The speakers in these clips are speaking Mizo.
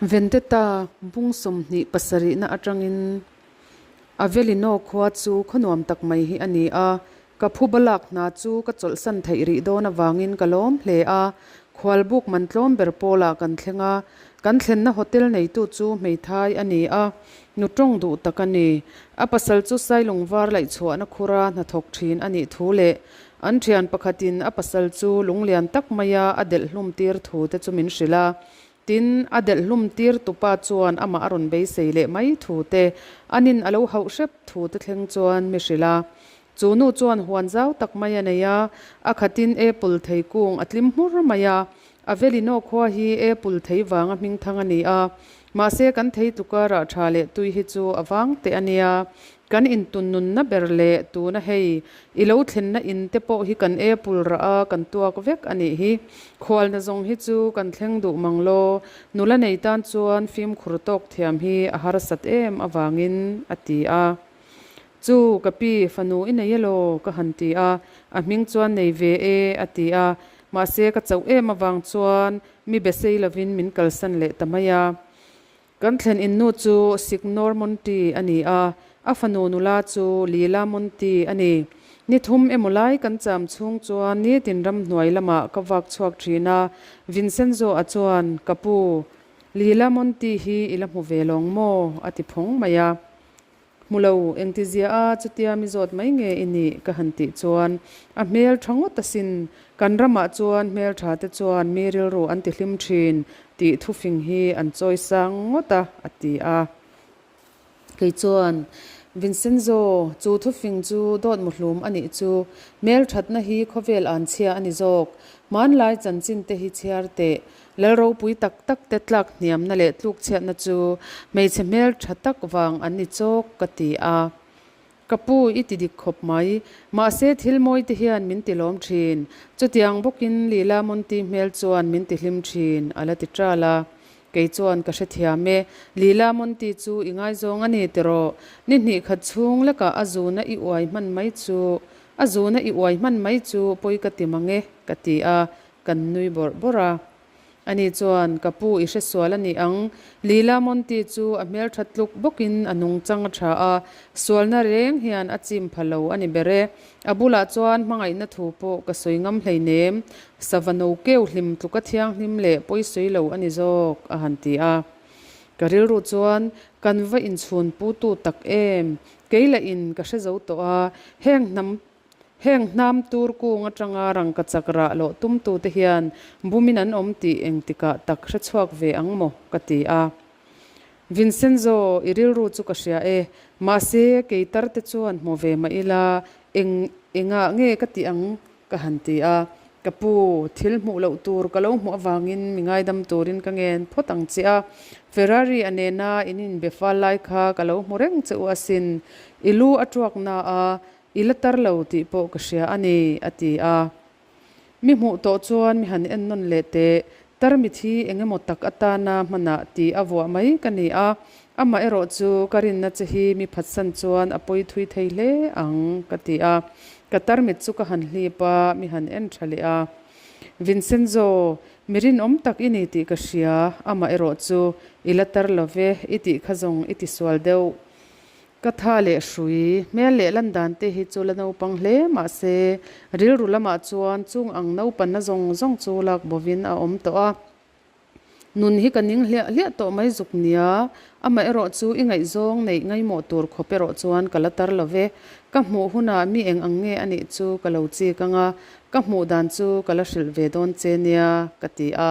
Vendetta bung 27 na atangin Avellino khua chu khaw nuam tak mai hi a ni a, ka phuba lak hna chu ka chawlhsan theih rih dawn avangin ka lawm hle a. Khualbuk man tlawm ber pawlah kan thleng a, kan thlenna hotel neitu chu hmeithai a ni a, nu tawng duh tak a ni. A pasal chu Sailungvar laihchhuahna khura hnathawk thin a nih thu leh an thian pakhatin a pasal chu lunglian tak maia a delh hlum tir thu te chu min hrilh a. Tin, a delh hlum tir tupa chuan amah a rawn beisei leh mai thu te, anin a lo hauh hrep thu te thleng chuan mi hrilh a. Chu nu chuan huan zau tak mai a nei a, a khatin apple thei kung a tlim hmur mai a. Avellino khua hi apple thei vanga hmingthang a ni a, mahse kan thei tluka rah tha leh tui hi chu a vang teh a nia. Kan intunnunna ber leh tuna hei i lo thlenna in te pawh hi kan apple rah a kan tuak vek a nih hi. Khualna zawng hi chu kan thleng duh mang law, nula nei tan chuan fimkhur tawk thiam hi a harsat em avangin a ti a. Chu ka pi fanu i nei elaw ka han ti a, a hming chuan nei ve e a ti a, mahse ka chauh em avang chuan mi be sei lovin min kalsan leh ta mai a. Kan thlen in nu chu Signor Monti a ni a, a fanu nula chu Lila Monti a ni. Ni thum emaw lai kan cham chhung chuan nitin ramhnuai lamah ka vak chhuak thin a, Vincenzo-a chuan, Ka pu, Lila Monti hi i la hmu ve lawng maw? a ti phawng mai a. Hmu lo, engtizia a chutia mi zawt mai nge i nih? ka han tih chuan a hmel tha ngawt asin, kan ramah chuan hmel tha te chuan mi rilru an ti hlim thin tih thufing hi an chawi sang ngawt a, a ti a. Kei chuan, Vincenzo, chu thufing chu dawt muhlum a nih chu, hmel thatna hi khawvel an chhia a ni zawk, hmanlai chanchin te hi chhiar teh, Lal ropui tak tak te tlak hniamna leh tlukchhiatna chu hmeichhe hmel tha tak vang an ni chawk ka ti a. Ka pu i ti dik khawp mai. Mahse thil mawi te hian min ti lawm thin. Chutiang bawkin Lila Monti hmel chuan min ti hlim thin a la ti ṭal a. Kei chuan ka hrethiam e. Lila Monti chu i ngaizawng a ni tiraw? Ni hnih khat chhung lekah a zuna i uai hman mai chu a zuna i uai hman mai chu pawi ka ti mang e ka ti a. Kan nui bawrh bawrh a. Ani chuan, Ka pu i hresual a ni ang. Lila Monti chu a hmeltha tluk bawkin a nungchang a tha a, sualna reng hian a chim pha lo a ni ber e. A bulah chuan hmangaihna thu pawh ka sawi ngam hleinem. Sava no keu hlim tluka thianghlim leh pawi sawi lo a ni zawk, a han ti a. Ka rilru chuan, Kan va inchhun pu tu tak em? Kei lah in ka hre zo tawh a, heng hnam Heng hnam tur kung atanga rangkachak rah loh tumtute hian bumin an awm tih engtikah tak hre chhuak ve ang maw ka ti a. Vincenzo, i rilru chu ka hria e, mahse kei tar te chuan hmu ve mah ila eng engah nge ka tih ang ka han ti a. Ka pu, thil hmuh loh tur ka lo hmuh avangin mi ngaidam turin ka ngen phawt ang che a. Ferrari a nena in inbe fal lai kha ka lo hmu reng che u asin. I lu a tuak na a, I la tar lo tih pawh ka hria a ni, a ti a. Mi hmuh tawh chuan mi han en nawn leh teh, tarmit hi eng emaw tak atana hmanah tih a vuah mai ka ni a, amah erawh chu ka rinna che hi mi phatsan chuan a pawi thui thei hle ang, ka ti a. Ka tarmit chu ka han hlip a, mi han en tha leh a. Vincenzo, mi rinawm tak i ni tih ka hria, amah erawh chu i la tar lo ve, i tih kha zawng i tisual deuh. Ka tha leh hrui, hmel leh lan dan te hi chu la naupang hle mahse rilru lamah chuan chung ang naupanna zawng zawng chu lak bovin a awm tawh a. Nun hi ka ning hliah hliah tawh mai zuk nia, amaherawh chu i ngaihzawng neih ngaimawh tur khawp erawh chuan ka la tar lo ve. Ka hmuh hunah mi eng ang nge a nih chu ka lo chik ang a, ka hmuh dan chu ka la hrilh ve dawn che nia, ka ti a.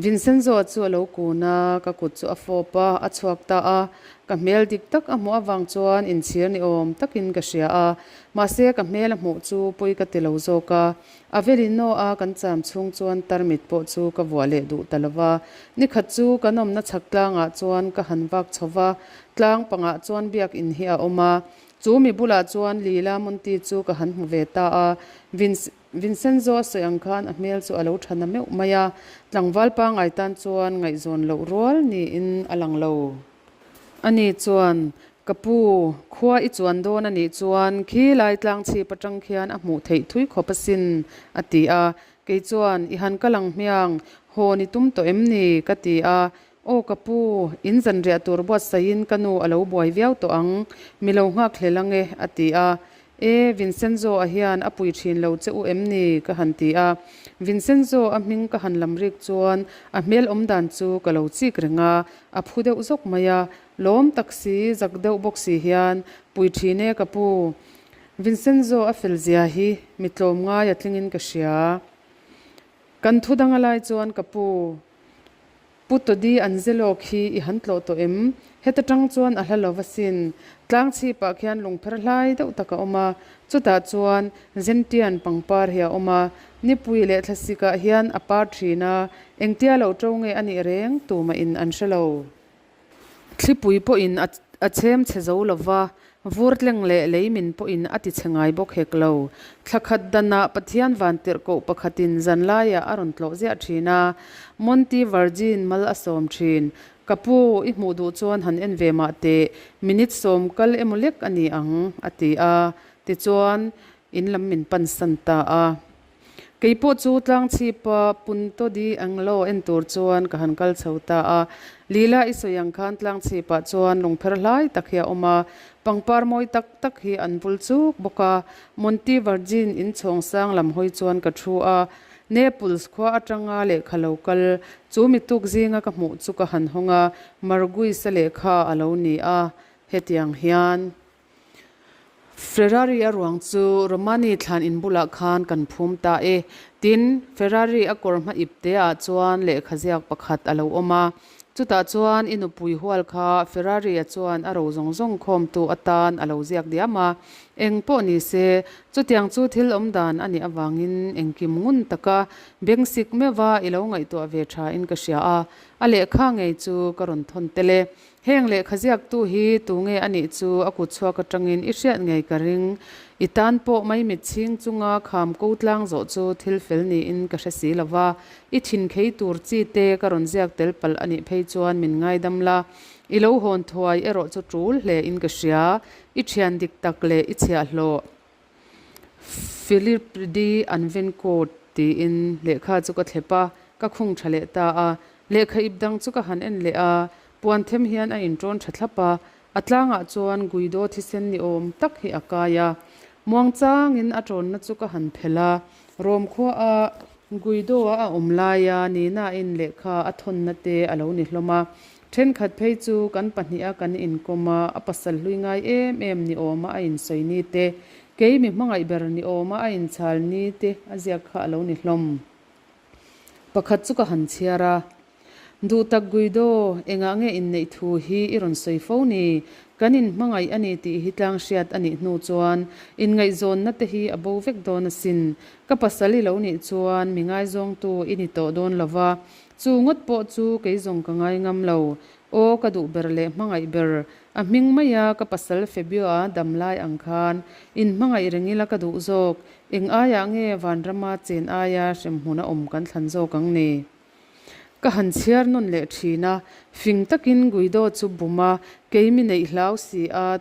Vincenzo chu a lo kun a, ka kut chu a fawp a, a chhuak ta a. Ka hmel dik tak a hmuh avang chuan inchhir ni awm takin ka hria a, mahse ka hmel a hmuh chu pawi ka ti lo zawk a. Avelino a kan cham chhung chuan tarmit pawh chu ka vuah leh duh ta lo va. Nikhat chu kan awmna chhak tlangah chuan ka han vak chho va, tlang pangah chuan biakin hi a awm a. Chu mi bulah chuan Lila Monti chu ka han hmu ve ta a, Vince. Vincenzo a sawi ang khan a hmel chu a lo tha na meuh mai a, tlangval pangngai tan chuan ngaihzawn loh rual niin a lang lo. Ani chuan, Ka pu, khua i chuan dawn a nih chuan khi lai tlang chhip atang khian a hmuh theih thui khawp asin, a ti a. Kei chuan, I han kal ang hmiang, haw ni tum tawh em ni? ka ti a. Aw ka pu, in zanriah tur buatsaihin ka nu a lo buai viau tawh ang, mi lo nghak hlel ang e, a ti a. E, Vincenzo-a hian a pui thin lo che u em ni? ka han ti a. Vincenzo-a hming ka han lam rik chuan a hmel awm dan chu ka lo chik reng a, a phu deuh zawk mai a. Lawm tak si, zak deuh bawk si hian, Pui thin e ka pu. Vincenzo a fel zia hi mi tlawmngai a tlingin ka hria. Kan thu dang a lai chuan ka pu, Pu Todi Angelo khi i han tlawh tawh em? Heta tang chuan a hla lo va sin. Tlang chhipah khian lungpher hlai deuh tak a awm a, chutah chuan Zentian pangpar hi a awm a, nipui leh thlasikah hian a par thin a, engtia lo to nge a nih reng tumah in an hre lo. Thlipui pawhin a chhem chhe zo lo va, vur tleng leh lei min pawhin a ti chhe ngai bawk hek lo. Thla khat danah Pathian vantirhkoh pakhatin zan laiah a rawn tlawh ziah thin a, Monty Virgin mal a sawm thin. Ka pu, i hmuh duh chuan han en ve mah teh, minute sawm kal emaw lek a ni ang, a ti a. Tichuan, in lam min pansan ta a. Kei pawh chu tlangchhipa Punto di Anglo en tur chuan ka han kal chho ta a. Lila i sawi ang khan tlangchhipah chuan lungpher hlai tak hi a awm a, pangpar mawi tak tak hi an vul chuk bawk a. Monte Virgin inchhawng sang lam hawi chuan ka thu a, Naples khua atanga lehkha lo kal chu mi tuk zinga ka hmuh chu ka han hawng a, Marguis-a lehkha a lo ni a, hetiang hian. Ferrari a ruang chu Romani thlan in bulah khan kan phum ta e. Tin, Ferrari a kawr hma ip te ah chuan lehkha ziak pakhat a lo awm a. Chutah chuan i nupui hual kha Ferrari a chuan a ro zawng zawng khawmtu atan a lo ziak diam a. Eng pawh ni se, chutiang chu thil awm dan a nih avangin engkim ngun taka bengsik meuha i lo ngaihtuah ve tha in ka hria a. A lehkha ngei chu ka rawn thawn tel e. Heng lehkha ziaktu hi tunge a nih chu a kut chhuak atangin i hriat ngei ka ring. I tan pawh maimit chhing chunga kham ko tlang zawh chu thil fel niin ka hre si lo va, i thin khei tur chi te ka rawn ziak tel palh a nih phei chuan min ngaidam la. I lo hawn thuai erawh chu tul hle in ka hria. I thian dik tak leh i chhiahhlawh. Philip D. Anvencourt tiin lehkha chu ka thlep a, ka khung tha leh ta a. Lehkha ip dang chu ka han en leh a, puan them hian a inṭawn tha thlap a, a tlangah chuan Guido thisen ni awm tak hi a kai a. Muangchangin a ṭawnna chu ka han phelh a, Rom khuaa Guido-a a awm laia Nina-in lehkha a thawnna te a lo ni hlawm a. Thenkhat phei chu kan pahniha kan inkawm a, a pasal hlui ngai em em ni awma a insawi ni te, kei mi hmangaih ber ni awma a inchhal ni te a ziak kha a lo ni hlawm. Pakhat chu ka han chhiar a, Duhtak Guido, engah nge inneih thu hi i rawn sawi fo ni? Kan inhmangaih a ni tih hi tlang hriat a nih hnu chuan inngaihzawnna te hi a bo vek dawn asin. Ka pasal i lo nih chuan mi ngaizawngtu i ni tawh dawn lo va, Chu ngawt pawh chu kei zawng ka ngai ngam lo. Aw ka duh ber leh hmangaih ber, a hming maia ka pasal Fabio-a dam lai ang khan in hmangaih reng ila ka duh zawk. Eng aiah nge vanrama chen aia hremhmun a awm kan thlan zawk ang ni? Ka han chhiar nawn leh thin a, fing takin Guido chu bum a, kei mi neih hlau si a,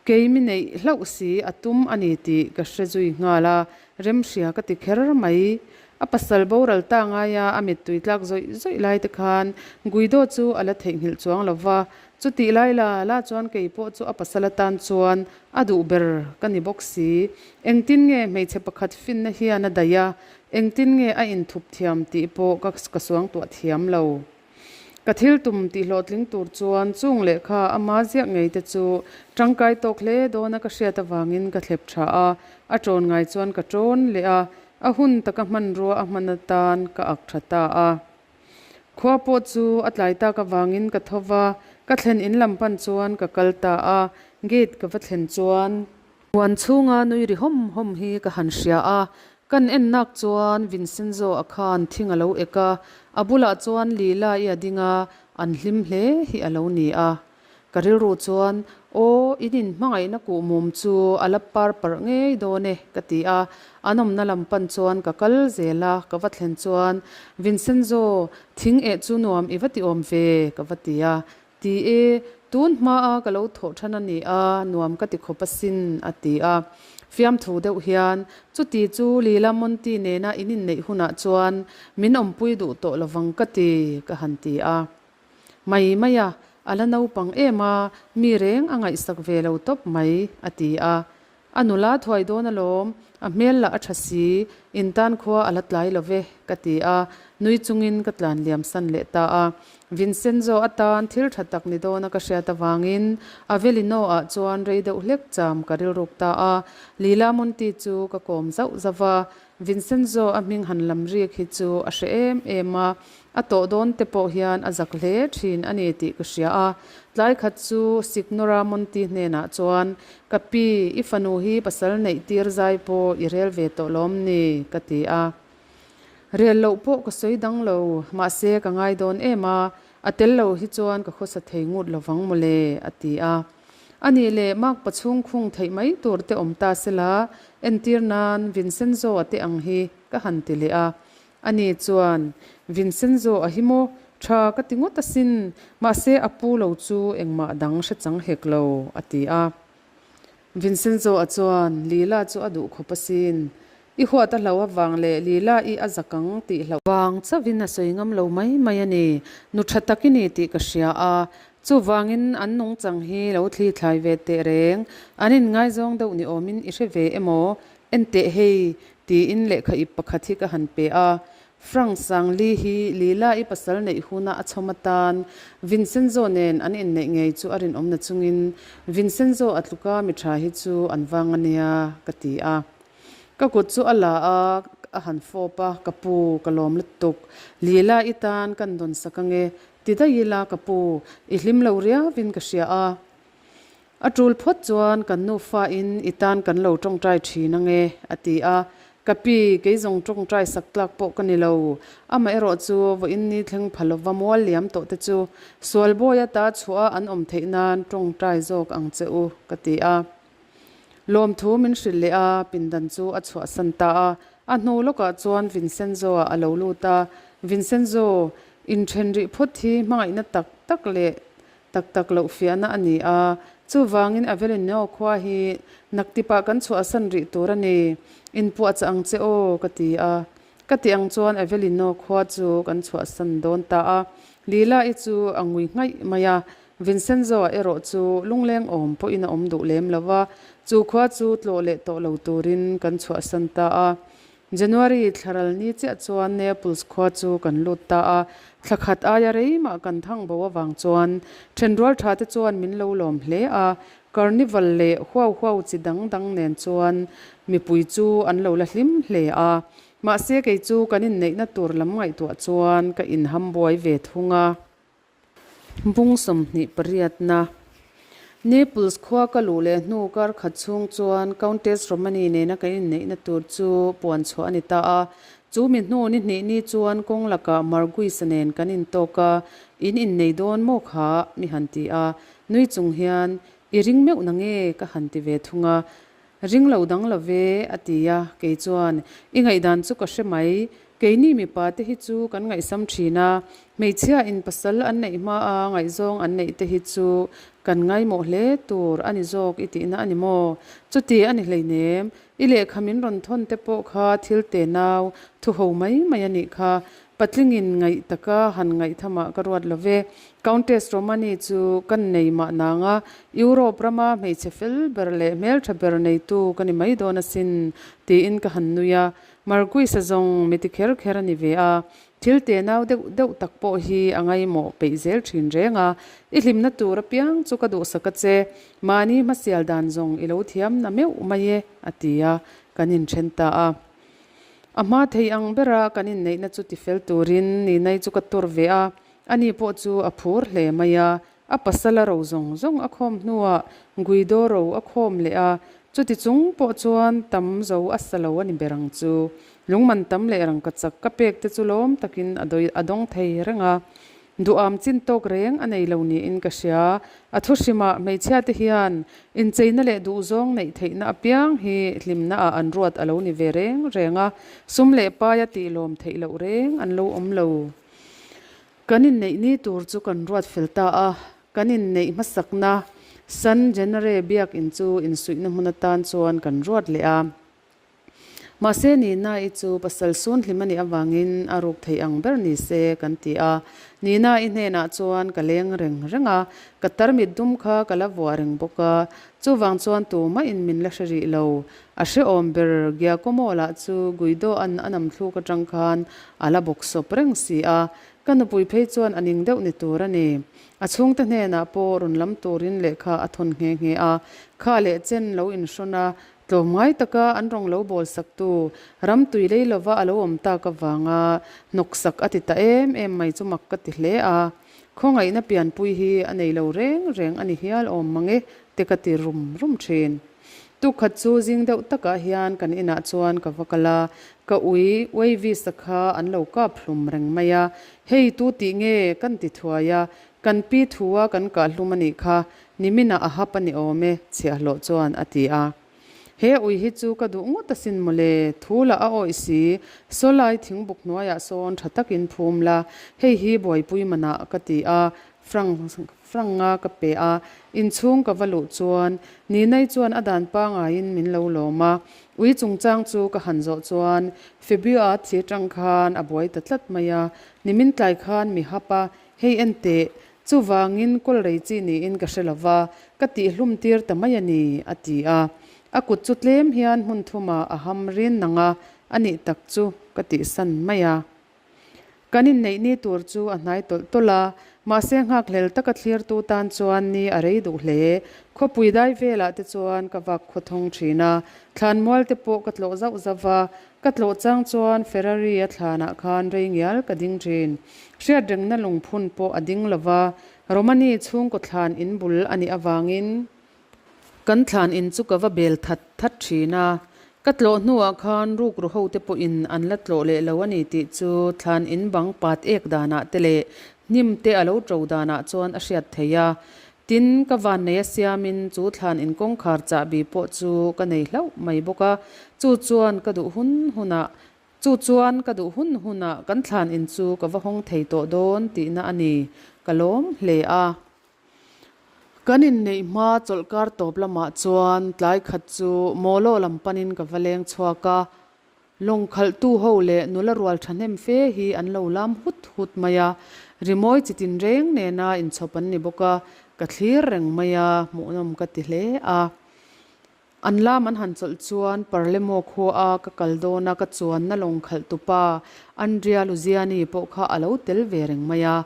Kei mi neih hlauh si a tum a ni tih ka hre zui nghal a, remhria ka ti kher mai. A pasal boral ta ngaia a mittui tlak zawih zawih lai te khan Guido chu a la theihnghilh chuang lo va, chutih lai la la chuan kei pawh chu a pasal atan chuan a duh ber ka ni bawk si. Engtin nge hmeichhe pakhat finna hian a daih a, engtin nge a inthup thiam tih pawh ka suangtuah thiam lo. Ka thil tum tih hlawhtling tur chuan chung lehkha ama ziak ngei te chu tangkai tawk hle dawna ka hriat avangin ka thlep tha a, a ṭawn ngai chuan ka ṭawn leh a, a hun taka hmanrua a hman atan ka ak tha ta a. Khua pawh chu a tlai tak avangin ka tho va, ka thlen in lam pan chuan ka kal ta a, gate ka va thlen chuan. Huan chhunga nui ri hawm hawm hi ka han hria a, kan en nak chuan Vincenzo a khan thing a lo ek a, a bulah chuan Lila i a ding a, an hlim hle hi a lo ni a. Ka rilru chuan, Aw, in inhmangaihna kuhmum chu a la par parh ngei dawn e, ka ti a. An awmna lam pan chuan ka kal zel a, ka va thlen chuan, Vincenzo, thing eh chu nuam i va ti awm ve, ka va ti a. Ti e, tun hmaa ka lo thawh than a ni a, nuam ka ti khawp asin, a ti a. Fiamthu deuh hian, Chuti chu Lila Monti nena in inneih hunah chuan min awmpui duh tawh lovang ka ti, ka han ti a. Mai mai a, a la naupang em a, mi reng a ngaihsak ve lo tawp mai, a ti a. A nula thuai dawn alawm, a hmel lah a tha si, in tan khua a la tlai lo ve, ka ti a, nui chungin ka tlan liam san leh ta a. Vincenzo atan thil tha tak ni dawna ka hriat avangin Avellino ah chuan rei deuh hlek cham ka rilruk ta a, Lila Monti chu ka kawm zauh zauh va, Vincenzo a hming han lam rik hi chu a hre em em a, a tawh dawn te pawh hian a zak hle thin a ni tih ka hria a. Tlai khat chu Signora Monti hnenah chuan, Ka pi, i fanu hi pasal neih tir zai pawh i rel ve tawh lawm ni? ka ti a. Rel loh pawh ka sawi dang lo, mahse ka ngai dawn em a, a tel lo hi chuan ka khawsa thei ngut lovang mawle, a ti a. A nih leh makpa chhung khung theih mai tur te awm ta sela, entir nan Vincenzo-a te ang hi ka han ti leh a. Ani chuan, Vincenzo-a hi maw? Tha ka ti ngawt asin, mahse a pu lo chu engmah dang hre chang hek lo, a ti a. Vincenzo-a chuan, Lila chu a duh khawp asin. I huat a hlo avang leh Lila i a zak ang tih hlauh vang chauhin a sawi ngam lo mai mai a ni. Nu tha tak i ni tih ka hria a, chuvangin an nungchang hi lo thli thlai ve teh reng. An inngaizawng deuh ni awmin i hre ve emaw? En teh hei, tiin lehkha ip pakhat hi ka han pe a. Frank Sangli hi Lila i pasal neih huna a chhawm atan Vincenzo nen an inneih ngei chu a rinawm na chungin Vincenzo a tluka mi tha hi chu an vang a nia, ka ti a. Ka kut chu a la a, a han fawp a, Ka pu, ka lawm lutuk. Lila i tan kan dawn sak ange, ti daih ila ka pu, i hlim lo riauin ka hria a. A tul phawt chuan kan nufa in i tan kan lo tawngtai thin ange, a ti a. Ka pi, kei zawng tawngtai sak tlak pawh ka ni lo. Amaherawh chu vawiin ni thleng pha lova mual liam tawh te chu sual bawi ata chhuah a an awm theih nan tawngtai zawk ang che u, ka ti a. Lawmthu min hrilh leh a, pindan chu a chhuahsan ta a. A hnu lawkah chuan Vincenzo-a a lo lut a, Vincenzo, inthen rih phawt hi hmangaihna tak tak leh tak tak loh fiahna a ni a, chuvangin Avellino khua hi naktipah kan chhuahsan rih tur a ni, inpuahchah ang che aw, ka ti a. Ka tih ang chuan Avellino khua chu kan chhuahsan dawn ta a, Lila-i chu a ngui nghaih mai a, Vincenzo-a erawh chu lungleng awm pawhin a awm duh lem lo va, chu khua chu tlawh leh tawh lo turin kan chhuahsan ta a. January thlaral ni chiah chuan Naples khua chu kan lut ta a, thla khat aia rei mah kan thang bo avang chuan thenrual tha te chuan min lo lawm hle a, Carnival leh huau huau chi dang dang nen chuan mipui chu an lo la hlim hle a, mahse kei chu kan inneihna tur lam ngaihtuah chuan ka inham buai ve thung a. Bung 20 pariatna, Naples khua ka luh leh hnu kar khat chhung chuan Countess Romani nena kan inneihna tur chu puan chhuah a ni ta a. Chu mi hnu ni hnih ni chuan kawng lakah Marguis-a nen kan intawk a, In innei dawn maw kha? mi han ti a. Nui chung hian, I ring meuh na nge? ka han ti ve thung a. Ring lo dang lo ve, a ti a, kei chuan, I ngaihdan chu ka hre mai, keini mipa te hi chu kan ngaihsam thin a, hmeichhia in pasal an neih hma a ngaihzawng an neih te hi chu kan ngaimawh hle tur a ni zawk i tihna a ni maw? Chuti a ni hleinem, i lehkha min rawn thawn te pawh kha thil te nau thu ho mai mai a nih kha, Patlingin ngaih taka han ngaihthamah ka ruat lo ve. Countess Romani chu kan nei mah nang a, Europe rama hmeichhe fel ber leh hmeltha ber neitu ka ni mai dawn asin, tiin ka han nui a. Marquis-a zawng mi ti kher kher a ni ve a, thil tenau deuh deuh tak pawh hi a ngaimawh peih zel thin reng a. I hlimna tur apiang chu ka duhsak a che, mahni hmasial dan zawng i lo thiam na meuh mai e, a ti a, kan inthen ta a. A hma thei ang bera kan inneihna chu tifel turin Ninai chu ka tur ve a, ani pawh chu a phur hle mai a. A pasala ro zawng zawng a khawm hnuah Guido ro a khawm leh a, chuti chung pawh chuan tam zo a sa lo a ni ber ang chu. Lungman tam leh rangkachak ka pek te chu lawm takin a dawi a dawng thei reng a. Duham chin tawk reng a nei lo niin ka hria. A thu hrimah hmeichhia te hian incheina leh duhzawng neih theihna apiang hi hlimna ah an ruat a lo ni ve reng reng a, sum leh paia tih lawm theih loh reng an lo awm lo. Kan inneih ni tur chu kan ruat fel ta a, kan inneih hmasakna San Gennare biakinn chu insuihna hmun atan chuan kan ruat leh a. Mahse Nina-i chu pasal sun hlim a nih avangin a ruk thei ang ber ni se kan ti a. Nina-i hnenah chuan ka leng reng reng a, ka tarmit dum kha ka la vuah reng bawk a, chuvang chuan tumahin min la hre rih lo. A hrehawm ber Giacomo lah chu Guido-a'n a nam thluk atang khan a la bawk sawp reng si a, ka nupui phei chuan a ning deuh ni tur a ni. A chhungte hnenah pawh rawn lam turin lehkha a thawn nghe nghe a, kha leh chen lo inhrawn a, tlawmngai taka an rawng lo bawl saktu ram tui lei lova a lo awm tak avanga hnawksak a ti ta em em mai chu mak ka ti hle a. Khawngaihna pianpui hi a nei lo reng reng a ni hial awm mang e te ka ti rum rum thin. Tukhat chu zing deuh takah hian kan inah chuan ka va kal a, ka ui Wavis-a kha an lo kap hlum reng mai a, hei tu tih nge kan ti thuai a, kan pi thua kan kah hlum a nih kha, niminah a hap a ni awm e, chhiahhlawh chuan a ti a. He ui hi chu ka duh ngawt asin mawle, thu lah a awih si, sawlai thingbuk hnuaiah sawn tha takin phum la, hei hi buaipui manah ka ti a, Frank Frank-a ka pe a, inchhung ka va luh chuan Ninai chuan a dan pangaiin min lo lawm a, ui chungchang chu ka han zawh chuan Febua thi atang khan a buai ta tlat mai a, nimin tlai khan mi hap a, hei en teh, chuvangin kawl rei chi niin ka hre lo va, ka tihhlum tir ta mai a ni, a ti a. A kut chu tlem hian hmun thumah a ham rin nang a, a nih tak chu ka tihsan mai a. Kan inneih ni tur chu a hnai tawlh tawlh a, mahse nghakhlel taka thlirtu tan chuan ni a rei duh hle. Khawpui dai velah te chuan ka vak khaw thawng thin a, thlanmual te pawh ka tlawh zauh zauh a, ka tlawh chang chuan Ferrari a thlanah khan rei ngial ka ding thin. Hriatrengna lungphun pawh a ding lo va, Romani chhungkaw thlan in bul a nih avangin, Kan thlan in chu ka va bel that that thin a, ka tlawh hnuah khan rukru ho te pawhin an la tlawh leh lo a ni tih chu thlan in bang pat ek danah te leh hnim te a lo to danah chuan a hriat theih a. Tin, ka vannei a siamin chu thlan in kawngkhar chahbi pawh chu ka nei hlauh mai bawk a, chu chuan ka duh hun hunah chu chuan ka duh hun hunah kan thlan in chu ka va hawng thei tawh dawn tihna a ni, ka lawm hle a. Kan inneih hma chawlhkar tawp lamah chuan tlai khat chu Mawlaw lam panin ka va leng chhuak a, lawng khalhtu ho leh nula rual thahnem fe hi an lo lam hut hut mai a, rimawi chi tinreng nena inchhawp an ni bawk a, ka thlir reng mai a, hmuhnawm ka ti hle a. An lam an han chawlh chuan Parlemo khua ka kal dawn a, ka chuanna lawng khalh tupa Andrea Luziani pawh kha a lo tel ve reng mai a.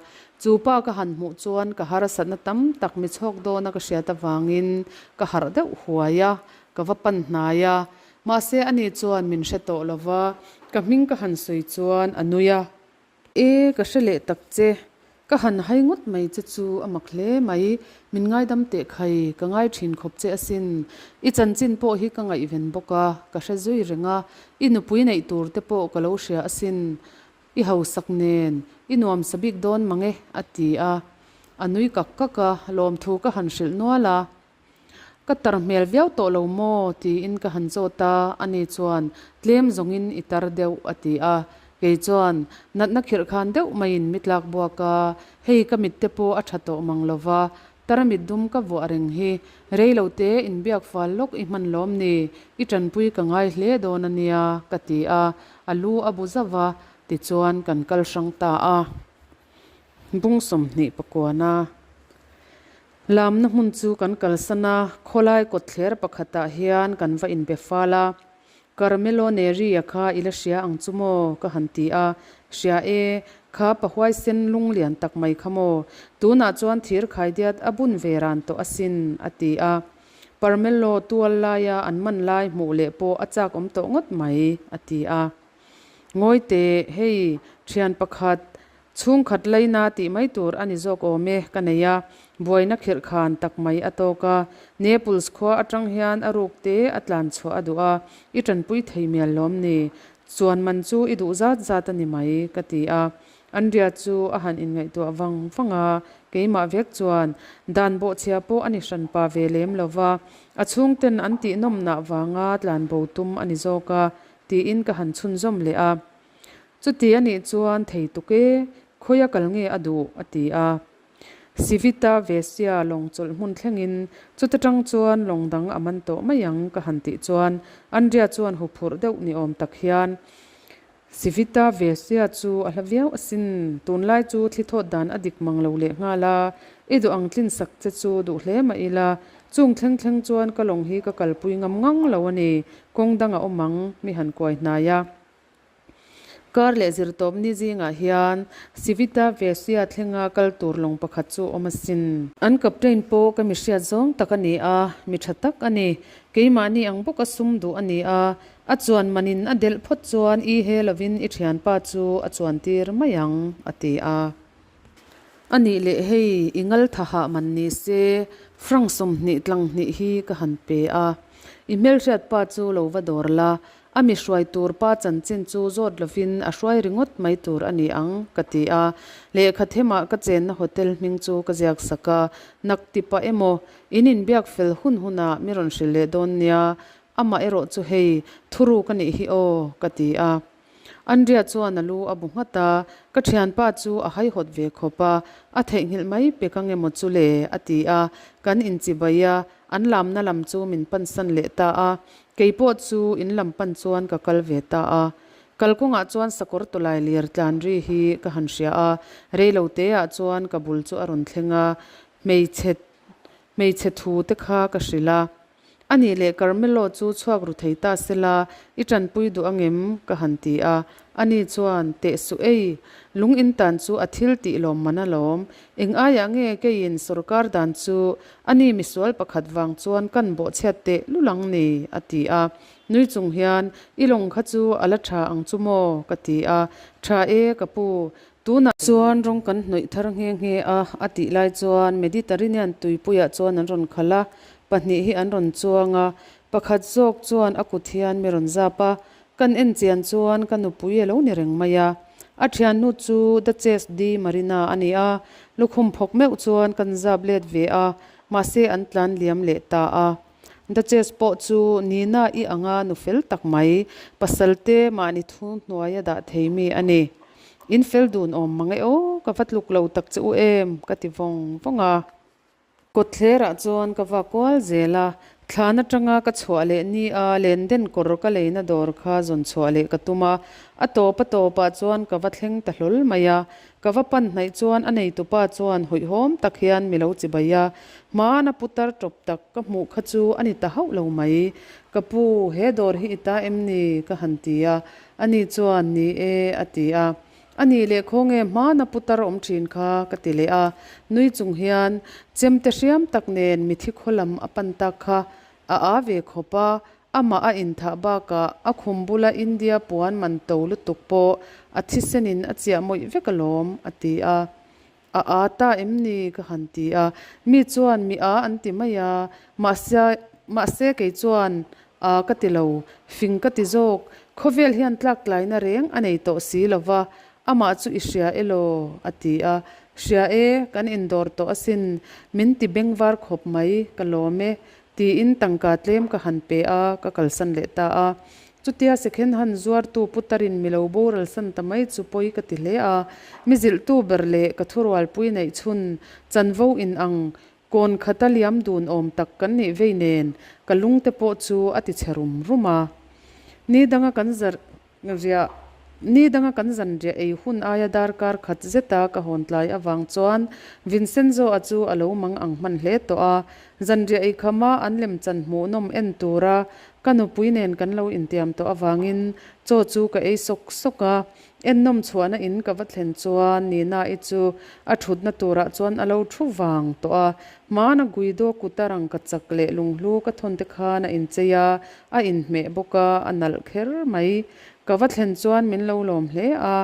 Chu pa ka han hmuh chuan ka harsatna tam tak mi chhawk dawn a ka hriat avangin ka harh deuh huai a, ka va pan hnai a. Mahse ani chuan min hre tawh lo va, ka hming ka han sawi chuan a nui a. E, ka hre leh tak che. Ka han hai ngawt mai che chu a mak hle mai. Min ngaidam teh khai, ka ngai thin khawp che asin. I chanchin pawh hi ka ngaihven bawk a, ka hre zui reng a. I nupui neih tur te pawh ka lo hria asin. I hausak nen, i nuamsa bik dawn mang e, a ti a. A nui kak kak a, lawmthu ka han hrilh nual a. Ka tar hmel viau tawh lo maw? tiin ka han zawt a, ani chuan, Tlem zawngin i tar deuh, a ti a. Kei chuan, Natna khirh khan deuh maiin mi tlak buak a, hei ka mitte pawh a tha tawh mang lo va, tar mit dum ka vuah reng hi. Rei lo te inbiak fal lawk i hman lawm ni? I tanpui ka ngai hle dawn a nia, ka ti a, a lu a bu zauh va, tichuan kan kal hrang ta a. Bung 20 pakuana. Lamna hmun chu kan kalsan a, khawlai kawtthler pakhatah hian kan va inbe fal a. Carmelo Neri-a kha i la hria ang chu maw? ka han ti a. Hria e, kha pa huaisen lung lian tak mai kha maw? Tunah chuan thir khaidiat a bun ve ran tawh asin, a ti a. Parmello tual laia an man lai hmuh leh pawh a chak awm tawh ngawt mai, a ti a. Ngawi teh, hei, thian pakhat Chhungkhat laina tih mai tur a ni zawk awm e, ka nei a, buaina khirh khan tak mai a tawk a. Naples khua atang hian a ruk te a tlan chhuah a duh a, i tanpui thei mial lawm ni? Chuan man chu i duh zat zat a ni mai, ka ti a. Andrea chu a han inngaihtuah vang vang a, keimah vek chuan dan bawhchhia pawh a ni hranpa ve lem lo va, a chhungten an tihnawmnah vanga tlanbo tum a ni zawk a, tiin ka han chhunzawm leh a. Chuti a nih chuan thei tuk e, khawia kal nge a duh? a ti a. Civita Vecchia lawng chawlh hmun thlengin chuta tang chuan lawng dang a man tawh mai ang ka han tih chuan Andrea chuan huphurh deuh ni awm tak hian Civita Vecchia chu a hla viau asin, tunlai chu thli thawt dan a dik mang lo leh nghal a, i duh ang tlin sak che chu duh hle mah ila, chung thleng thleng chuan ka lawng hi ka kalpui ngam ngang lo a ni, kawng dang a awm ang, mi han kuai hnai a. Kar leh zirtawp ni zingah hian Civita Vecchia thlenga kal tur lawng pakhat chu awm asin. An captain pawh ka mi hriat zawng tak a ni a, mi tha tak a ni. Keimahni ang bawka sum duh a ni a, a chuan manin a delh phawt chuan i he lovin i thianpa chu a chuan tir mai ang, a ti a. A nih leh hei i ngal tha hah man ni se, franc 20 tlang hnih hi ka han pe a. I hmelhriat pa chu lo va dawr la, A mi hruai tur pa chanchin chu zawt lovin a hruai ringawt mai tur a ni ang, ka ti a. Lehkha themah ka chenna hotel hming chu ka ziak sak a, nak ti pah emaw, in inbiak fel hun hunah mi rawn hrilh leh dawn nia, amah erawh chu hei, thuruk a nih hi aw, ka ti a. Andrea chuan a lu a bu nghat a, ka thianpa chu a haihawt ve khawp a, a theihnghilh mai pek ang emaw chu le, a ti a, kan inchibai a, an lamna lam chu min pansan leh ta a, kei pawh chu in lam pan chuan ka kal ve ta a. Kalkawngah chuan sakawr tawlai lir tlan ri hi ka han hria a, reilo teah chuan ka bul chu a rawn thleng a, hmeichhe hmeichhe thu te kha ka hrilh a. A nih leh Carmelo chu chhuak ru thei ta sela, i tanpui duh angem? ka han ti a. Ani chuan, Teh suh ei, lung in tan chu a thil tih lawm man alawm. Eng aiah nge keiin sawrkar dan chu ani misual pakhat vang chuan kan bawhchhiat teh lul ang ni? a ti a. Nui chung hian, I lawng kha chu a la tha ang chu maw? ka ti a. Tha e, ka pu, Tunah chuan rawng kan hnawih thar nghe nghe a, a tih lai chuan Mediterranean tuipuiah chuan an rawn khalh a, pahnih hi an rawn chuang a, pakhat zawk chuan a kut hian mi rawn zap a, kan en chian chuan ka nupui a lo ni reng mai a. A thiannu chu Duchess di Marina a ni a, lukhum phawk meuh chuan kan zap let ve a, mahse an tlan liam leh ta a. Duchess pawh chu Nina i anga nu fel tak mai, pasal te mahni thu hnuaia dah thei mi a ni. In fel dun awm mang e aw, ka va tluk lo tak che u em, ka ti vawng vawng a. Kawtthlerah chuan ka va kual zel a, thlan atanga ka chhuah leh ni a lenden kawr ka leina dawr kha zawn chhuah leh ka tum a, a tawp a tawpah chuan ka va thleng ta hlawl mai a, Ka va pan hnaih chuan a neitupa chuan hawihhawm tak hian mi lo chibai a, hmana putar tawp tak ka hmuh kha chu a ni ta hauh lo mai. Ka pu, he dawr hi i ta em ni? ka han ti a, ani chuan ni e a ti a. A nih leh khawnge hmana putar awm thin kha? ka ti leh a, nui chung hian chemte hriam tak nen mithi khaw lam a pan tak kha a aa ve khawp a, Amah a inthah bakah a khum bula India puan man to lutuk pawh a thisenin a chiah mawih vek alawm, a ti a. A aa ta em ni? ka han ti a. Mi chuan mi aa an ti mai a, mahse mahse kei chuan aa ka ti lo, fing ka ti zawk. Khawvel hian tlaktlaina reng a nei tawh si lo va, amah chu i hria elaw? a ti a. Hria e, kan indawr tawh asin, min ti bengvar khawp mai, ka lawm e, Tiin tangka tlem ka han pe a, ka kalsan leh ta a. Chutia second hand zuartu putarin mi lo boralsan ta mai chu pawi ka ti hle a. Mi zilhtu ber leh ka thurualpui neih chhun chanvo in ang kawn khata liam dun awm tak kan nih vei nen ka lungte pawh chu a ti chhe rum rum a. Ni danga kan Riah, Ni danga kan zan riah ei hun aia darkar khat zeta ka hawn tlai avang chuan Vincenzo-a chu a lo mang ang hman hle tawh a. Zan riah ei khama an lemchan hmuhnawm en tura ka nupui nen kan lo intiam tawh avangin chaw chu ka ei sawk sawk a. Ennawm chhuahna in ka va thlen chuan Nina-i chu a thutna turah chuan a lo thu vang tawh a. Hmana Guido kuta rangkachak leh lunghlu ka thawn te khan a inchei a, A inhmeh bawk a, a nalh kher mai. Ka va thlen chuan min lo lawm hle a,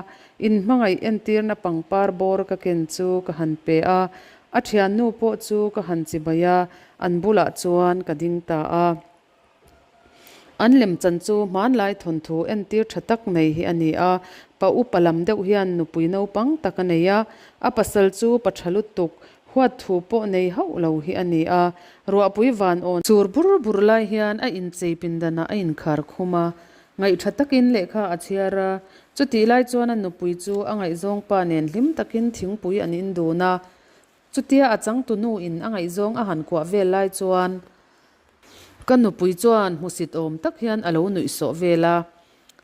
inhmangaih entirna pangpar bawr ka ken chu ka han pe a, a thiannu pawh chu ka han chibai a, an bulah chuan ka ding ta a. An lemchan chu hmanlai thawnthu entir tha tak nei hi a ni a, pa upa lam deuh hian nupui naupang tak a nei a, a pasal chu pa tha lutuk, Huat thu pawh nei hauh lo hi a ni a, ruahpui van awn sur bur bur lai hian a inchei pindanah a inkhar khum a, ngaihṭha takin lehkha a chhiar a, chutih lai chuan a nupui chu a ngaihzawng pa nen hlim takin thingpui an in dun a. Chutia a changtunu in a ngaihzawng a han kuah vel lai chuan ka nupui chuan hmusit awm tak hian a lo nuih sawh vel a.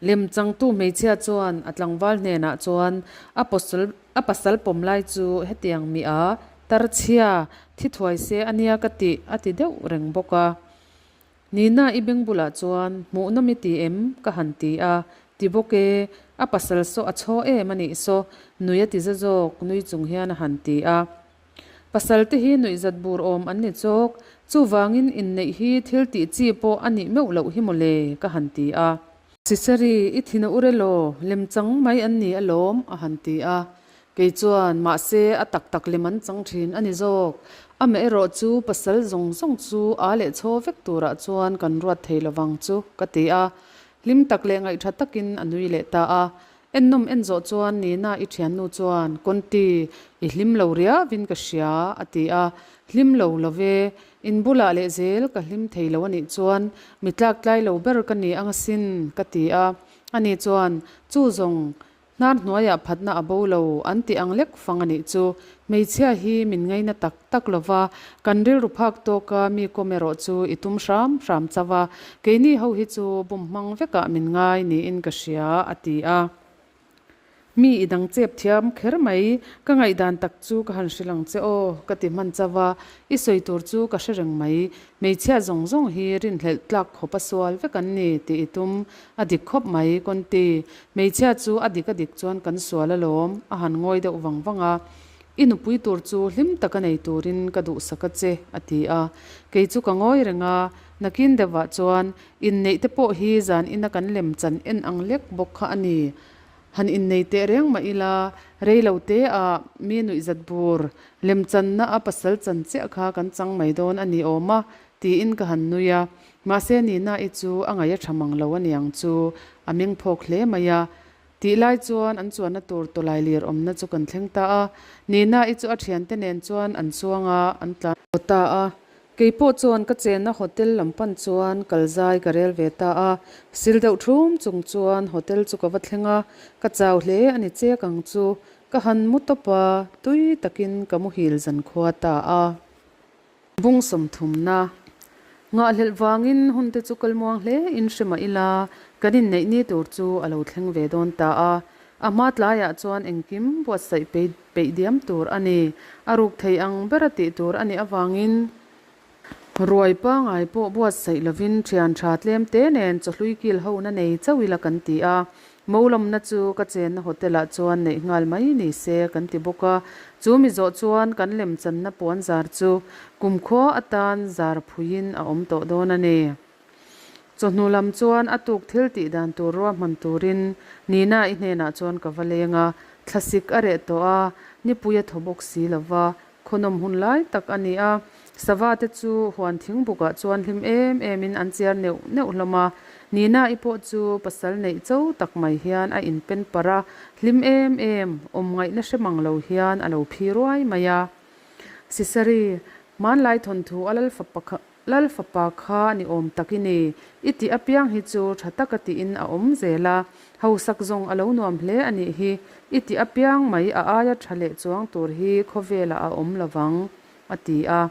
Lem changtu hmeichhia chuan a tlangval hnenah chuan a pasal a pasal pawm lai chu hetiang mi a tarchhia thi thuai se a nia ka tih a ti deuh reng bawk a. Nina i beng bulah chuan hmuh nawm i ti em? ka han ti a, ti bawk e, a pasal saw a chhaw em a nih saw, nui a ti za zawk nui chung hian a han ti a. Pasal te hi nuihzat bur awm an ni chawk, chuvangin inneih hi thil tih chi pawh a nih meuh loh hi mawle ka han ti a. Sisari, i thin a ur elaw? Lemchang mai an ni alawm a han ti a. Kei chuan, Mahse, a tak tak lem an chang thin a ni zawk. Amaherawh chu pasal zawng zawng chu a leh chhaw vek turah chuan kan ruat thei lovang chu, ka ti a. Hlim tak leh ngaihtha takin a nui leh ta a. Ennawm en zawh chuan Nina i thiannu chuan, Conti, i hlim lo riauin ka hria, a ti a. Hlim lo lo ve, in bulah leh zel ka hlim thei lo a nih chuan mi tlaktlai lo ber ka ni ang asin, ka ti a. Ani chuan, Chu zawng, Hnar hnuaiah phatna a bo lo an tih ang lek fang a nih chu. Hmeichhia hi min ngaina tak tak lo va, kan rilru phak tawka mi kawm erawh chu i tum hram hram chauh a, keini ho hi chu bum hmang vekah min ngai niin ka hria, a ti a. Mi i dang chep thiam kher mai, ka ngaihdan tak chu ka han hrilh ang che aw, ka ti hman chauh a, i sawi tur chu ka hre reng mai, hmeichhia zawng zawng hi rinhlelh tlak khawp a sual vek an ni tih i tum a dik khawp mai, Conti. Hmeichhia chu a dik a dik chuan kan sual alawm, a han ngawi deuh vang vang a. I nupui tur chu hlim taka nei turin ka duhsak a che, a ti a. Kei chu ka ngawi reng a, nakin deuhah chuan inneih te pawh hi zan ina kan lem chan en ang lek bawk kha a ni. Han innei teh reng mah ila, rei lo te ah mi nuihzat bur lem channa a pasal chan chiah kha kan chang mai dawn a ni awm a, tiin ka han nui a. Mahse Nina-i chu a ngaih a tha mang lo a niang chu a meng phawk hle mai a. Tih lai chuan an chuanna tur tawlai lir awmna chu kan thleng ta a. Nina-i chu a thiante nen chuan an chuang a, an tlan haw ta a. Kei pawh chuan ka chenna hotel lam pan chuan kal zai ka rel ve ta a. Sil deuh thum chung chuan hotel chu ka va thleng a, ka chau hle a ni chek ang chu. Ka han mu tawp a, tui takin ka muhil zankhua ta a. Bung sawmthumna Ngahhlelh vangin hunte chu kalmuang hle in hre mah ila, kan inneih ni tur chu a lo thleng ve dawn ta a. A hma tlaiah chuan engkim buatsaih peih diam tur a ni. A ruk thei ang bera tih tur a nih avangin ruai pangai pawh buatsaih lovin thian tha tlem te nen chawhlui kil hona nei chauh ila kan ti a. Mo lawmna chu ka chenna hotel ah chuan neih nghal mai ni se kan ti bawk a, chu mi zawh chuan kan lemchanna puan zar chu kumkhua atan zar phuiin a awm tawh dawn a ni. Chawhnu lam chuan a tuk thil tih dan tur ruahman turin Nina i hnenah chuan ka va leng a, thlasik a reh tawh a, nipui a thaw bawk si lo va, Khawnawm hun lai tak a ni a, sava te chu huan thingbukah chuan hlim em emin an chiar neuh neuh hlawm a. Nina-i pawh chu pasal neih cho tak mai hian a inpen parh a, hlim em em, awm ngaihna hre mang lo hian a lo phi ruai mai a. Sisari, hmanlai thawnthu a lalfapa Lal fapa kha ni awm tak i ni, i tih apiang hi chu tha taka tiin a awm zel a, hausak zawng a lo nuam hle a nih hi, i tih apiang mai a aia tha leh chuang tur hi khawvelah a awm lovang, a ti a.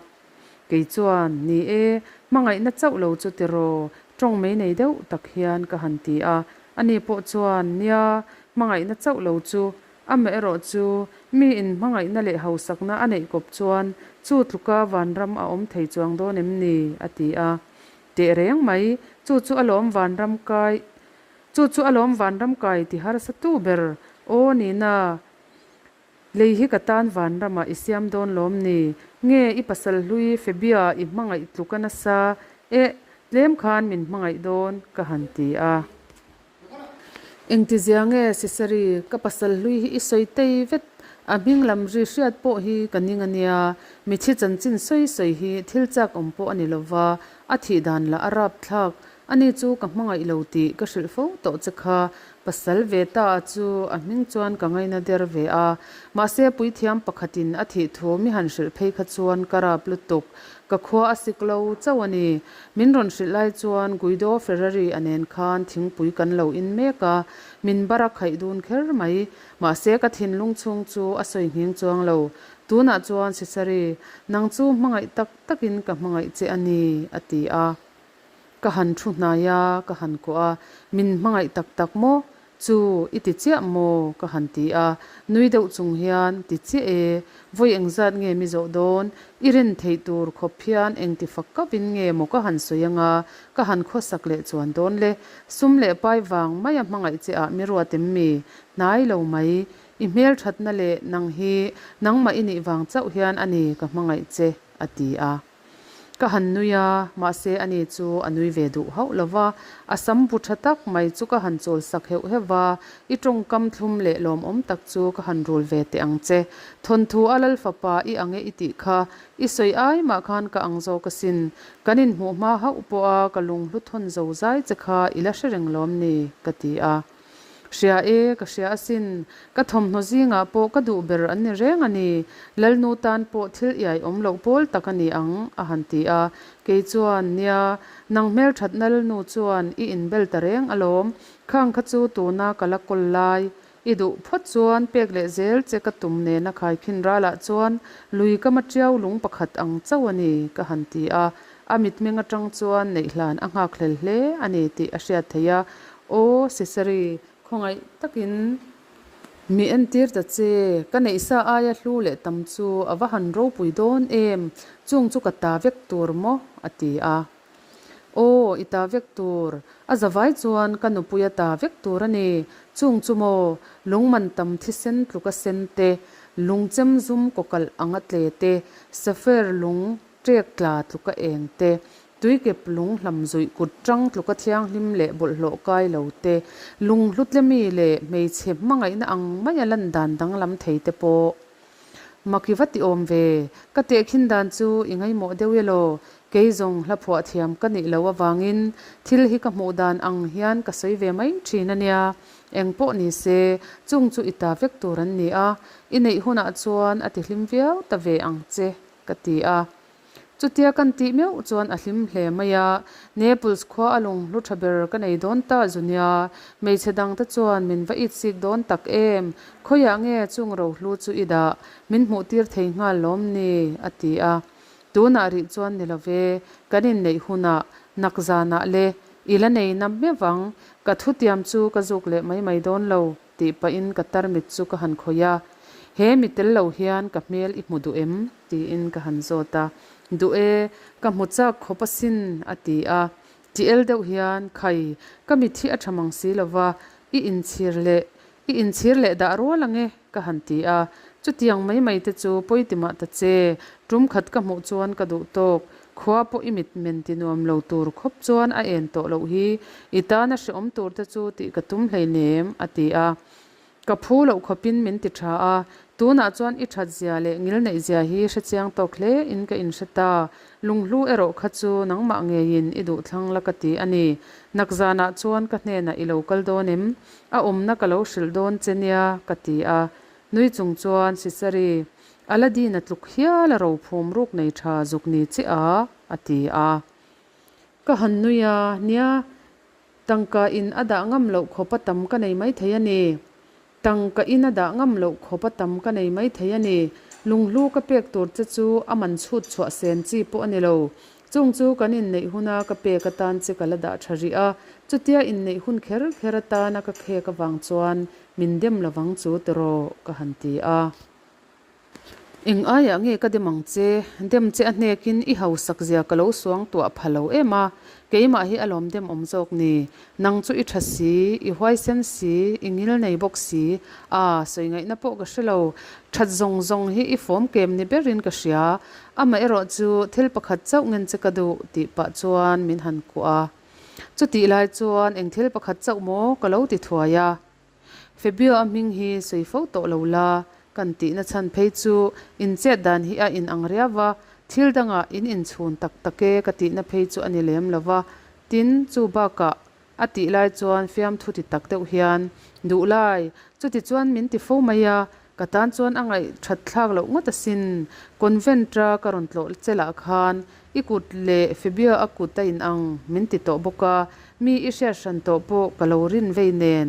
Kei chuan, Ni e, hmangaihna chauh lo chu tiraw, tawng mei nei deuh tak hian ka han ti a. Ani pawh chuan, Nia, hmangaihna chauh lo chu, Amaherawh chu, mi in hmangaihna leh hausakna a neih kawp chuan chu tluka vanram a awm thei chuang dawn em ni? a ti a. Teh reng mai, chu chu alawm vanram kai, chu chu alawm vanram kai ti harsa tu ber, aw Nina, lei hi ka tan vanramah i siam dawn lawm ni? Nge i pasal hlui Febia i hmangaih tluka nasa, eh, tlem khan min hmangaih dawn, ka han ti a. Engtizia nge Sisari, ka pasal hlui hi i sawi tei vet, a hming lam ri hriat pawh hi ka ning a nia, mithi chanchin sawi sawi hi thil chak awm pawh a ni lova, a thih dan lah a rap thlak, ani chu ka hmangaih lo tih ka hrilh fo tawh che kha, pasal ve ta a chu a hming chuan ka ngaina der ve a, mahse puithiam pakhatin a thih thu mi han hrilh phei kha chuan ka rap lutuk, ka khua a sik lo chauh a ni. Min rawn hrilh lai chuan Guido Ferrari a nen khan thingpui kan lo in mek a, min bar a khaih dun kher mai. Mahse ka thinlung chhung chu a sawi nghing chuang lo. Tunah chuan Cesare, nang chu hmangaih tak takin ka hmangaih che a ni, a ti a. Ka han thu hnai a, ka han kuah a, Min hmangaih tak tak maw? Chu, i ti chiah maw? ka han ti a, nui deuh chung hian, Ti chiah e, vawi engzat nge mi zawh dawn? I rin theih tur khawp hian engti fak kavin nge maw ka han sawi anga, ka han khawsak leh chuan dawn le? Sum leh pai vang maia hmangaih che ah mi ruat em mi? Hnai lo mai, i hmelthatna leh nang hi nangmah i nih vang chauh hian a ni ka hmangaih che, a ti a. Ka han nui a, mahse ani chu a nui ve duh hauh lo va, a sam bu tha tak mai chu ka han chawl sak heuh heuh va, I tawngkam thlum leh lawmawm tak chu ka han rul ve teh ang che. Thawnthu a Lal fapa i ang e i tih kha, i sawi ai mah khan ka ang zawk asin. Kan inhmuh hma hauh pawha ka lunghlu thawn zo zai che kha i la hre reng lawm ni? ka ti a. Hria e, ka hria asin. Ka thawmhnaw zingah pawh ka duh ber an ni reng a ni. Lalnu tan pawh thil iai awm loh pawl tak a ni ang, a han ti a. Kei chuan, Nia, nang hmelthatna Lalnu chuan i inbel ta reng alawm. Khang kha chu tuna ka la kawl lai. I duh phawt chuan pek leh zel che ka tum nena khaikhin ralah chuan lui ka matiau lung pakhat ang chauh a ni, ka han ti a. A mitmeng atang chuan neih hlan a nghakhlel hle a ni tih a hriat theih a, Aw Sisari, khawngaih takin mi entir ta che, ka neihsa aia hlu leh tam chu a va han ropui dawn em, chung chu ka ta vek tur maw? a ti a. Aw, i ta vek tur, a zavai chuan ka nupui a ta vek tur a ni, chung chu maw, lungman tam thisen tluka sen te, lungchem zum kawkalh anga tle te, safer lung Ṭek tla tluka eng te, tuikep lung hlam zuih kut ṭang tluka thianghlim leh bawlhhlawh kai lo te, lung hlutlemi leh hmeichhe hmangaihna ang maia lan dan danglam thei te pawh. Maki va ti awm ve, ka tehkhin dan chu i ngaimawh deuh e law, kei zawng hla phuah thiam ka nih loh avangin thil hi ka hmuh dan ang hian ka sawi ve mai ṭhin a nia, eng pawh ni se, chung chu i ta vek tur an ni a, i neih hunah chuan a ti hlim viau ta ve ang che. Ka ti a. Chutia kan tih meuh chuan a hlim hle mai a, Naples khua a lung hlu tha ber ka nei dawn ta zu nia, hmeichhe dangte chuan min va it sik dawn tak em, khawiah nge chung rohlu chu i dah, min hmuh tir thei nghal lawm ni? a ti a. Tunah rih chuan ni lo ve, kan inneih hunah, nak zanah le, i la nei na meuh ang, ka thutiam chu ka zuk leh mai mai dawn lo. Tih pahin ka tarmit chu ka han khawih a, He mi tel lo hian ka hmel i hmu duh em? tiin ka han zawt a, Duh e, ka hmu chak khawp asin, a ti a. Ti el deuh hian, Khai, ka mit hi a tha mang si lo va, i inchhir leh, i inchhir leh dah rual ang e, ka han ti a. Chutiang mai mai te chu pawi ti mah ta che, tum khat ka hmuh chuan ka duh tawk, Khua pawh i mit men ti nuam lo tur khawp chuan a en tawh loh hi, i tana hreawm tur te chu tih ka tum hleinem, a ti a. Ka phu loh khawpin min ti tha a, tunah chuan i that zia leh ngilneih zia hi hrechiang tawk hle in ka inhre ta, lunghlu erawh kha chu nangmah ngeiin i duh thlang la ka ti a ni. Nakzanah chuan ka hnenah i lo kal dawn em? A awmna ka lo hrilh dawn che nia, ka ti a. Nui chung chuan Sisari, Aladdin a tluk hial a rophum ruk nei tha zuk ni che a, a ti a. Ka han nui a, nia, tangka in a dah ngam loh khawp a tam ka nei mai thei a ni. Tangka in a dah ngam loh khawp a tam ka nei mai thei a ni. Lunghlu ka pek tur che chu a man chhut chhuah sen chi pawh a ni lo. Chung chu kan inneih huna ka pek atan che ka la dah tha rih a, chutia inneih hun kher kher atana ka khek avang chuan min dem lovang chu tiraw ka han ti a. Eng aiah nge ka dem ang che? Dem che a hnekin i hausak zia ka lo suang tuah pha lo em a, keimah hi a lawm dem awm zawk ni. Nang chu i tha si, i huaisen si, i ngil nei bawk si, aa, sawi ngaihna pawh ka hre lo. That zawng zawng hi i fawm kem ni berin ka hria. Amaherawh chu thil pakhat chauh ngen che ka duh tih pah chuan min han kuah a. Chutih lai chuan eng thil pakhat chauh maw ka lo ti thuai a. Fabio a hming hi sawi fo tawh lo la, kan tihna chhan phei chu in chet dan hi a in ang riau va, thil dangah in inchhun tak tak e ka tihna phei chu a ni lem lo va, tin, chu bakah a tih lai chuan fiamthu ti tak deuh hian, Duh lai, chuti chuan min ti fo mai a, ka tan chuan a ngaih that thlak loh ngawt asin, convent-a ka rawn tlawh che lah khan i kut leh Fabio a kut a inang min ti tawh bawk a, Mi i hriat hran tawh pawh ka lo rin vei nen,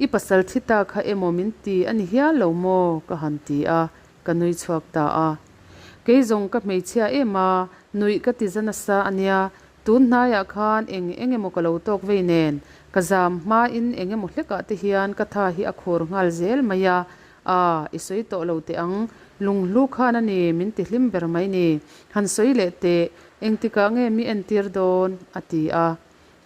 i pasal thi ta kha emaw min ti a ni hial lo maw? ka han ti a. Ka nui chhuak ta a. Kei zawng ka hmeichhia em a, nuih ka ti za nasa a nia. Tun hnaiah khan eng eng emaw ka lo tawk vei nen, ka zam hmain eng emaw hlekah te hian ka tha hi a khur nghal zel mai a. Aa, i sawi tawh lo teh ang, lunghlu khan a ni min ti hlim ber mai ni. Han sawi leh teh, engtikah nge mi entir dawn? a ti a.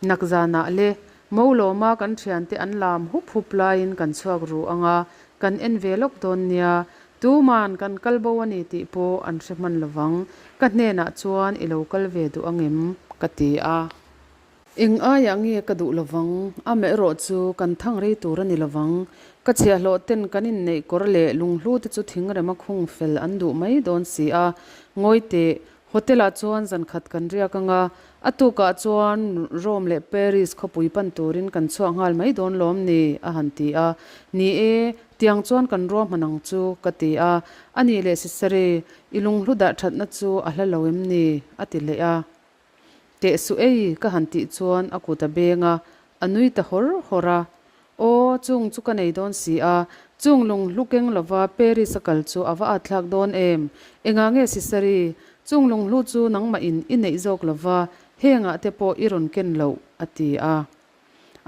Nakzanah le, Molawma kan thiante an lam hup hup laiin kan chhuak ru ang a, kan en ve lawk dawn nia. Tuman kan kal bo a ni tih pawh an hre hman lovang. Ka hnenah chuan i lo kal ve duh ang em? ka ti a. Eng aiah nge ka duh lovang? Amaherawh chu kan thang rei tur a ni lovang. Ka chhiahhlawh ten kan inneih kawr leh lunghlu te chu thingrem a khung fel an duh mai dawn si a. Ngawi teh, Hotel-ah chuan zan khat kan riak ang a, a tukah chuan Rome leh Paris khawpui pan turin kan chhuah nghal mai dawn lawm ni? a han ti a. Ni e, tiang chuan kan ruahman ang chu, ka ti a. A nih leh Sisare, i lunghlu dah thatna chu a hla lo em ni? a ti leh a. Teh suh ei, ka han tih chuan a kut a beng a, a nui ta hawr hawr a. Aw, chung chu ka nei dawn si a, chung lung hlu keng lova Paris a kal chu a va at thlak dawn em? Engah nge Sisari, chung lung hlu chu nangmah in i neih zawk lova hengah te pawh i rawn ken loh? a ti a.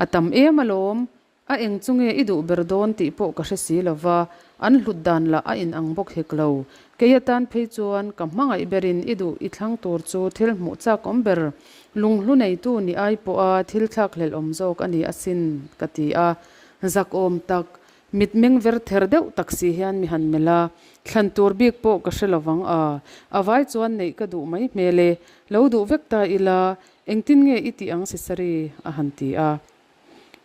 A tam em alawm, a eng chu nge i duh ber dawn tih pawh ka hre si lova, an hlut dan lah a in ang bawk hek lo. Kei atan phei chuan ka hmangaih berin i duh i thlang tur chu thil hmuh chak awm ber Lunghlu neitu ni ai pawha thil thlakhlelh awm zawk a ni asin, ka ti a. Zak awm tak, mitmeng ver ther deuh tak si hian mi han melh a, thlan tur bik pawh ka hre lovang a, a vai chuan neih ka duh mai hmel e, lo duh vek ta ila, engtin nge i tih ang Sisari? a han ti a.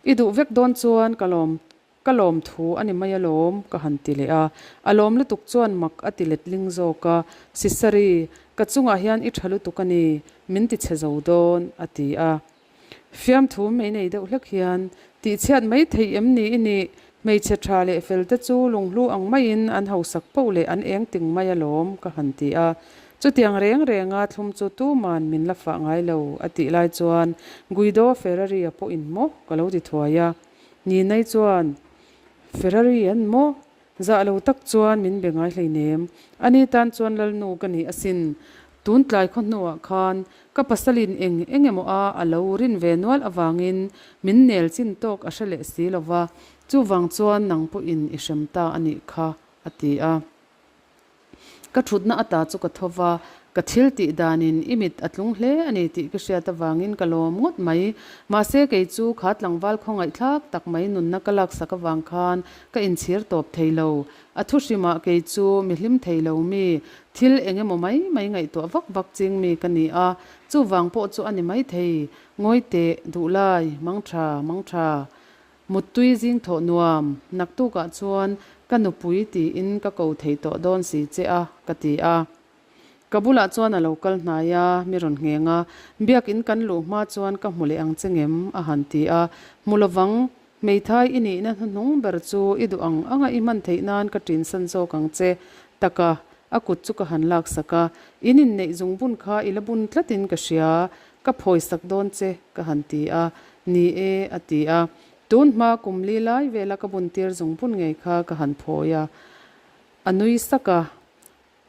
I duh vek dawn chuan ka lawm Ka lawm thu a ni mai alawm, ka han ti leh a. A lawm lutuk chuan mak a ti letling zawk a, Sisari, ka chungah hian i tha lutuk a ni, min ti chhe zo dawn, a ti a. Fiamthu mei nei deuh hlek hian, Tihchhiat mai theih em ni i nih? Hmeichhe tha leh fel te chu lunghlu ang maiin an hausak poh leh an eng ting mai alawm, ka han ti a. Chutiang reng renga thlum chu tuman min la fah ngai lo, a tih lai chuan Guido Ferrari-a pawhin maw ka lo ti thuai a. Ninai chuan, Ferrari an maw? Zah lo tak chuan min be ngai hleinem. Ani tan chuan Lalnu ka ni asin. Tun tlai khaw hnuah khan ka pasalin eng eng emaw a a lo rin ve nual avangin min nel chin tawk a hre leh si lo va, chuvang chuan nang pawhin i hrem ta a nih kha, a ti a. Ka thutna ata chu ka tho va, ka thil tih danin i mit a tlung hle a ni tih ka hriat avangin ka lawm ngawt mai. Mahse kei chu kha tlangval khawngaihthlak tak mai nunna ka laksak avang khan ka inchhir tawp thei lo. A thu hrimah kei chu mi hlim thei lo mi, thil eng emaw mai mai ngaihtuah vak vak ching mi ka ni a, chuvang pawh chu a ni maithei. Ngawi teh, duhlai, mangtha, mangtha. Muttui zing thawh nuam, naktukah chuan ka nupui tiin ka ko thei tawh dawn si che a, ka ti a. Ka bulah chuan a lo kal hnai a, mi rawn ngheng a, biakin kan luh hma chuan ka hmu leh ang che ngem, a han ti a. Hmu lovang, hmeithai i nihna hnuhnung ber chu i duh ang anga i hman theih nan ka ṭinsan zawk ang che, taka a kut chu ka han laksak a, in inneih zungbun kha i la bun tlatin ka hria, Ka phawisak dawn che, ka han ti a. Ni e, a ti a. Tun hma kum li lai vela ka buntir zung bun ngei kha ka han phawi a. A nui sak a.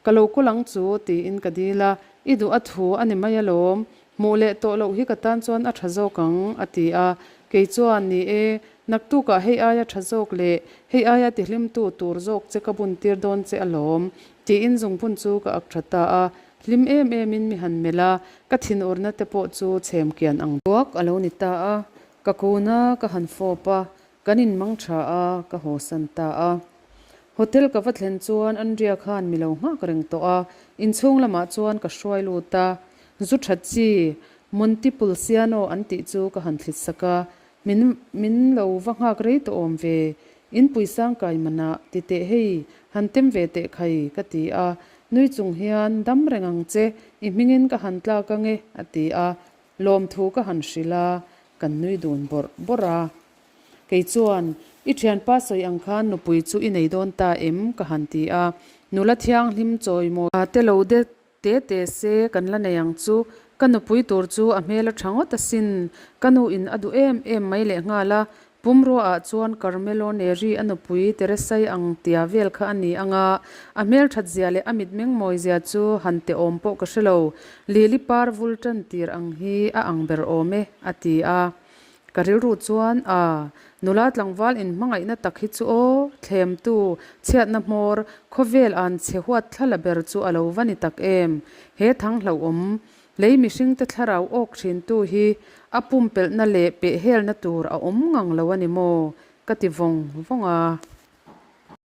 Ka lo kul ang chu, tiin ka dil a. I duh a thu a ni mai alawm. Hmuh leh tawh loh hi ka tan chuan a tha zawk ang, a ti a. Kei chuan, Ni e, naktukah hei aia tha zawk leh hei aia tihlimtu tur zawk che ka buntir dawn che alawm, tiin zungbun chu ka ak tha ta a. Hlim em em in mi han melh a, ka thinurna te pawh chu chhem kian ang duak a lo ni ta a, ka kun a, ka han fawp a, kan in mang tha a, ka hawsan ta a. Hotel ka va thlen chuan Andrea khan mi lo nghak reng tawh a, inchhung lamah chuan ka hruai lut a, zu tha chi Monti Pulsiano an tih chu ka han thlit sak a, Min min lo va nghak rei tawh awm ve, in puisang kai manah ti teh hei, han tem ve teh khai ka ti a, nui chung hian dam reng ang che, i hmingin ka han tlak ange a ti a, lawmthu ka han hrilh a, kan nui dun bawrh bawrh a. Kei chuan, I thianpa sawi ang khan nupui chu i nei dawn ta em? ka han ti a, nula thianghlim chawimawi te lo de Te te se kan la nei ang chu, ka nupui tur chu a hmel a tha ngawt asin, ka nu in a duh em em mai leh nghal a. Pumrua ah chuan Carmelo Neri a nupui Teresai ang tia vel kha a ni ang a, a hmelthat zia leh a mitmeng mawi zia chu han teh awm pawh ka hre lo. Lily par vul tan tir ang hi a ang ber awm e, a ti a. Ka rilru chuan, A, nula tlangval inhmangaihna tak hi chu aw, thlemtu, chhiatna hmawr, khawvel an chhe huat thla la ber chu a lo va ni tak em? He thang hlauhawm, lei mihringte thlarau awk thintu hi a pumpelhna leh pehhelna tur a awm ngang lo a ni maw? Ka ti vawng vawng a.